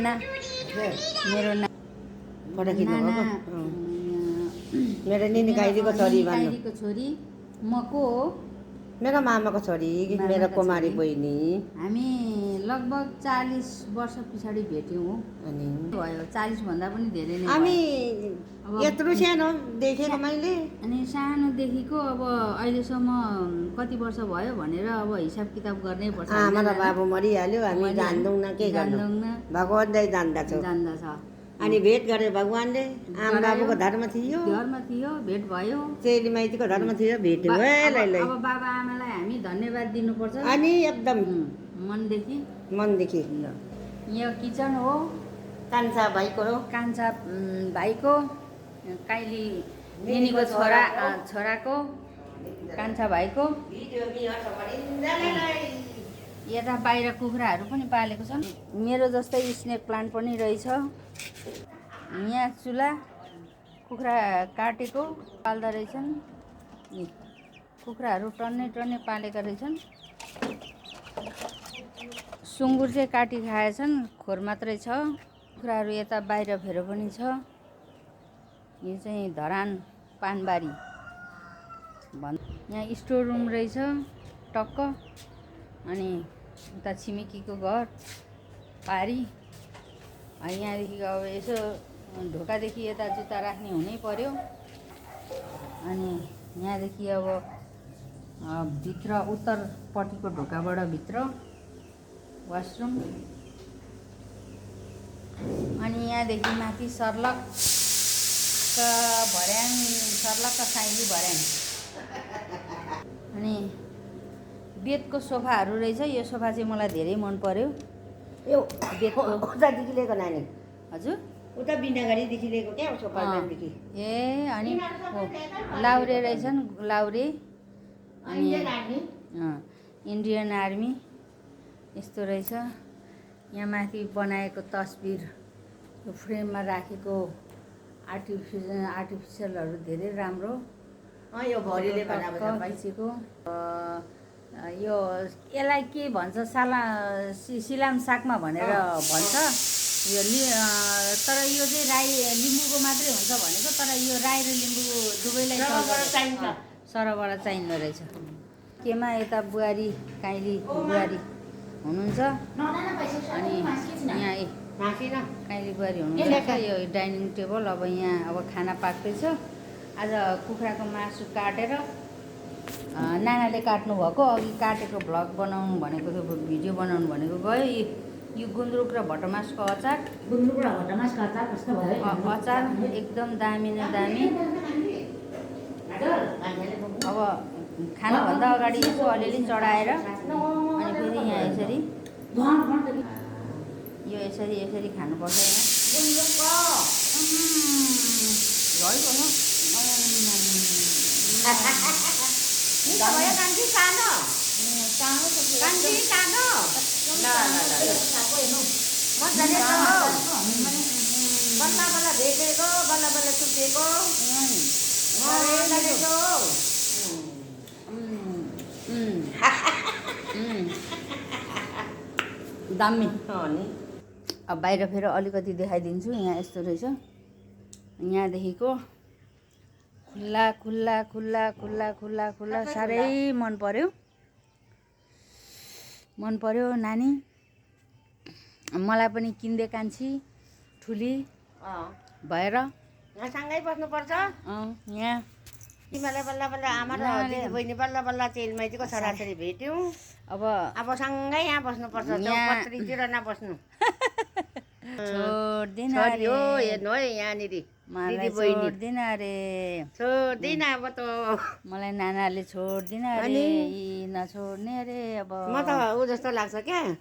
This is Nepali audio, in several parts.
नाना मेरो मेरो निनी काइदीको छोरी भन्नु। काइदीको छोरी म को हो? मेरो मामाको छोरी, मेरो कुमारी बहिनी। हामी लगभग 40 वर्ष पछाडि भेट्यौँ हो। अनि भयो 40 भन्दा पनि धेरै नै हामी भयो। यत्रो सानो देखेको मैले। अनि सानोदेखिको अब अहिलेसम्म कति वर्ष भयो भनेर अब हिसाब किताब गर्नै पर्छ। आमा र बाबु मरिहाल्यो, हामी जान्दैनौँ के गर्नु, भगवान दाइ जान्दछ। अनि भेट गरे भगवानले, आमा बाबुको धर्म थियो, भेट भयो, चेली माइतीको धर्म थियो, भेट भयो। अब बाबा आमालाई हामी धन्यवाद दिनुपर्छ अनि एकदम मनदेखि। यो किचन हो, कान्छा भाइको हो, कान्छा भाइको काइली निनीको छोराको कान्छा भाइको। यता बाहिर कुखुराहरू पनि पालेको छन्। मेरो जस्तै स्नेक प्लान्ट पनि रहेछ। यहाँ चुला, कुखुरा काटेको पाल्दा रहेछन्। कुखुराहरू टन्नै पालेका रहेछन्। सुँगुर चाहिँ काटी खाएछन्, खोर मात्रै छ। कुखुराहरू यता बाहिर फेर पनि छ। यो चाहिँ धरान पानबारी यहाँ स्टोर रुम रहेछ टक्क। अनि उता छिमेकीको घर पारी। यहाँदेखि अब यसो ढोकादेखि यता जुत्ता राख्ने हुनै पर्यो। अनि यहाँदेखि अब भित्र उत्तरपट्टिको ढोकाबाट भित्र वासरुम। अनि यहाँदेखि माथि सर्लक्क साइली भर्याङ। अनि बेडको सोफाहरू रहेछ। यो सोफा चाहिँ मलाई धेरै मन पर्यो। यो बेडको उतादेखि लिएको नानी। हजुर, उता बिनागारीदेखि लिएको क्या सोफा नानीदेखि। ए अनि लाउरे रहेछन्, लाउरे। अनि इन्डियन आर्मी यस्तो रहेछ। यहाँ माथि बनाएको तस्बिर, यो फ्रेममा राखेको आर्टिफिसियलहरू धेरै राम्रो। यो भरिले खिचेको। यो यसलाई के भन्छ, सिलाम सागमा भनेर भन्छ। यो तर यो चाहिँ राई लिम्बूको मात्रै हुन्छ भनेको। तर यो राई र लिम्बू दुवैलाई सरबाट चाहिँदो रहेछ। केमा यता बुहारी काइली बुहारी हुनुहुन्छ। अनि यहाँ काइली बुहारी हुनुहुन्छ। यो डाइनिङ टेबल। अब यहाँ अब खाना पाक्दैछ। आज कुखुराको मासु काटेर नानाले काट्नु भएको, अघि काटेको भ्लग बनाउनु भनेको थियो, भिडियो बनाउनु भनेको गयो। यो गुन्द्रुक र भटमासको अचार। कस्तो भयो? अचार एकदम दामी न दामी। अब खानुभन्दा अगाडि यसो अलिअलि चढाएर अनि फेरि यहाँ यसरी खानुपर्छ। बल्ल भेटेको, बल्ल छुटेको। दामी। अब बाहिर फेर अलिकति देखाइदिन्छु। यहाँ यस्तो रहेछ। यहाँदेखिको खुल्ला साह्रै मन पर्यो नानी। मलाई पनि किन्दे कान्छी ठुली भएर यहाँ सँगै बस्नुपर्छ। यहाँ तिमीलाई बल्ल आमा र दिदी बहिनी बल्ल चेली माइतीको छोराछोरी भेट्यौँ। अब सँगै यहाँ बस्नुपर्छ। चौपत्रीतिर नबस्नु। छोड्दिन हो हेर्नु है यहाँनिर छोड्दिन अरे। छोड्दिन अब त मलाई नानाले छोड्दिन अरे, नछोड्ने अरे। अब म त ऊ जस्तो लाग्छ क्या,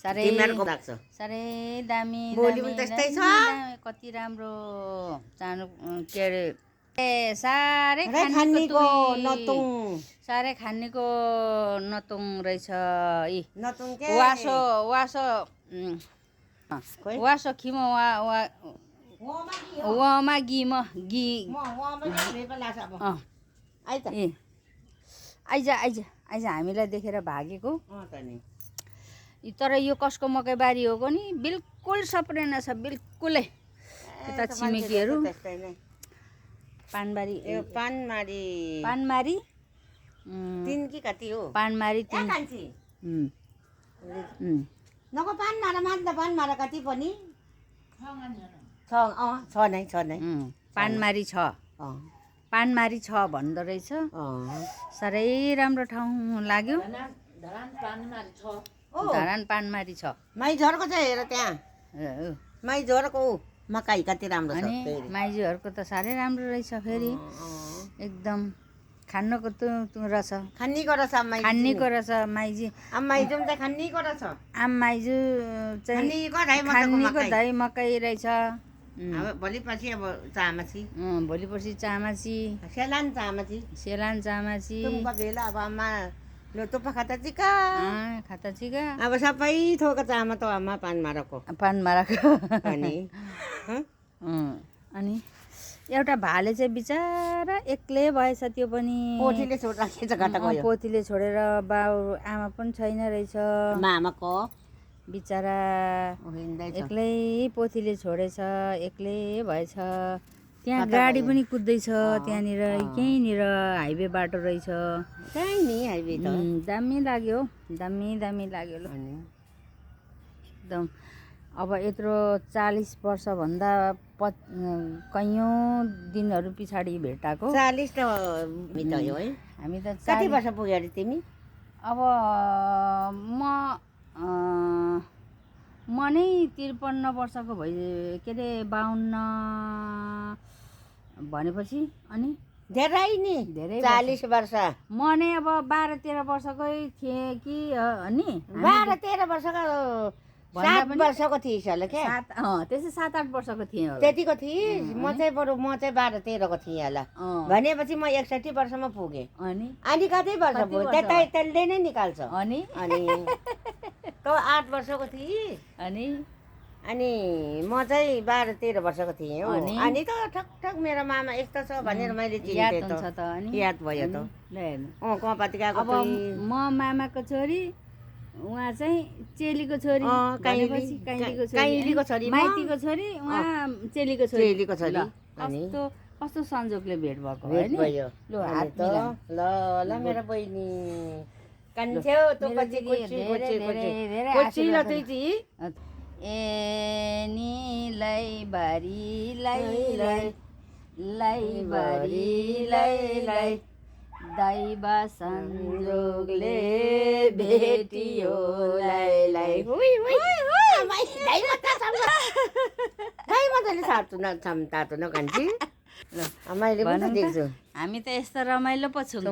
साह्रै लाग्छ। साह्रै दामी। बोली पनि त्यस्तै छ। कति राम्रो चाहनु के अरे। साह्रै खानेको नतुङ, साह्रै खानेको नतुङ रहेछ। नतुङ के वासो खिम वमा गिम आइज हामीलाई देखेर भागेको। तर यो कसको मकैबारी हो नि बिल्कुल सप्रेन छ बिल्कुलै यता छिमेकीहरू पानबारी पानमारी 3 कि कति हो पानमारी 3 नको पानमारा मात्र पानमारा कति पनि छ नै पानमारी छ पानमारी छ भन्दो रहेछ साह्रै राम्रो ठाउँ लाग्यो धरान पानमारी छ माइझरको चाहिँ हेर त्यहाँ माइझरको मकै कति राम्रो छ अनि माइजूहरूको त साह्रै राम्रो रहेछ फेरि एकदम खान्नको रहेछ खान्नीको रहेछ खान्नीको रहेछ माइजी माइजुम चाहिँ खान्नीको रहेछ आम माइजू चाहिँ खान्नीको दही मकै रहेछ भोलिपछि अब चामची भोलिपर्सि चामची सेलान चामची बेला अब आमा लो तुप्पा खाता चिका अब सबै थोक चाम त आमा पानमाराको अनि एउटा भाले चाहिँ बिचारा एक्लै भएछ त्यो पनि पोथीले छोडेर बाउ आमा पनि छैन रहेछ मामाको बिचारा एक्लै पोथीले छोडेछ एक्लै भएछ त्यहाँ गाडी पनि कुद्दैछ त्यहाँनिर यहीँनिर हाइवे बाटो रहेछ दामी लाग्यो दामी लाग्यो ल एकदम अब यत्रो 40 वर्षभन्दा कैयौँ दिनहरू पछाडि भेटाएको 40 त बित्यो है हामी त कति वर्ष पुग्यो अरे तिमी अब म नै 53 वर्षको भइ के अरे 52 भनेपछि अनि धेरै 40 वर्ष म नै अब 12-13 वर्षकै थिएँ कि अनि 12-13 वर्षको 7 वर्षको थिइस् होला क्या त्यसै 7-8 वर्षको थिएँ होला त्यतिको थिइस् म चाहिँ 12-13 को थिएँ होला भनेपछि म 61 वर्षमा पुगेँ अनि कति वर्ष पुग्यो त्यसले नै निकाल्छ अनि त 8 वर्षको थिइस् अनि म चाहिँ 12-13 वर्षको थिएँ हो अनि त ठक मेरो मामा यस्तो छ भनेर मैले चिनेँ त याद भयो त कपातिकाको अब म मामाको छोरी उहाँ चाहिँ चेलीको छोरी काइलीको छोरी माइतीको छोरी उहाँ चेलीको छोरी कस्तो संजोगले भेट भएको ल मेरो बहिनी कान्छ्यौ त पछि ए नि लै बारी लै दैव संजोगले भेटियो लै मैले पनि देख्छु हामी त यस्तो रमाइलो पो छौँ त